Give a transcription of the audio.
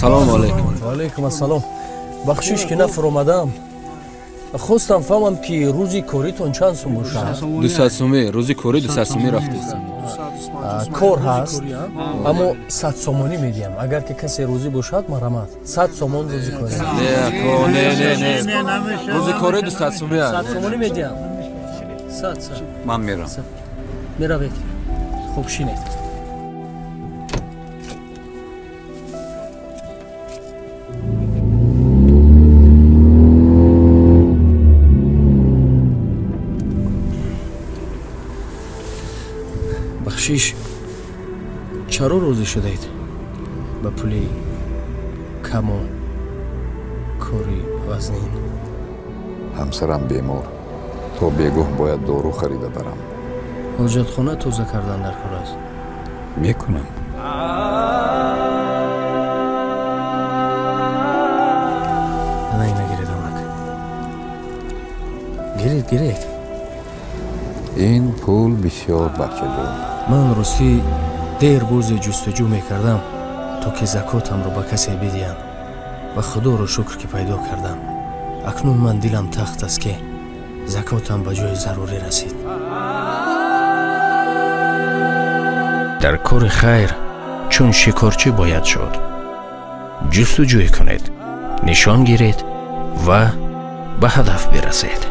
Ассалому алайкум. Ва алайкум ассалом. Бахшиш ки нафуромадам. Хостам фаҳмам ки рӯзи коритон чанд сум бошад? 200 сумӣ, рӯзи корӣ 200 сумӣ рафтест. Кор ҳаст, аммо 100 сомонӣ медиҳам. Агар ки касе розӣ бошад, марҳамат. 100 сомон рӯзи корӣ. Не, ако, не, не, не. Рӯзи корӣ 200 сумӣ аст. 100 сомонӣ медиҳам. 100, 100. Ман мерам. Меравед. Хуб шинед. Бахшиш, чаро розӣ шудаед ба пули каму кори вазнин? Ҳамсарам бемор, то бегоҳ бояд дору харида барам. Ҳоҷатхона тоза кардан дар кор аст. Мекунам. Ана ина гиред, амак. Гиред, гиред. Ин пул бисёр, бачаҷон. Ман ростӣ дер бозе ҷустуҷӯ мекардам, то ки закотамро ба касе бидиҳам ва худоро шукр ки пайдо кардам. Акнун ман дилам тахт аст ки закотам ба ҷои зарурӣ расид. Дар кори хайр чун шикорчӣ бояд шуд. Ҷустуҷӯй кунед, нишон гиред ва ба ҳадаф бирасед.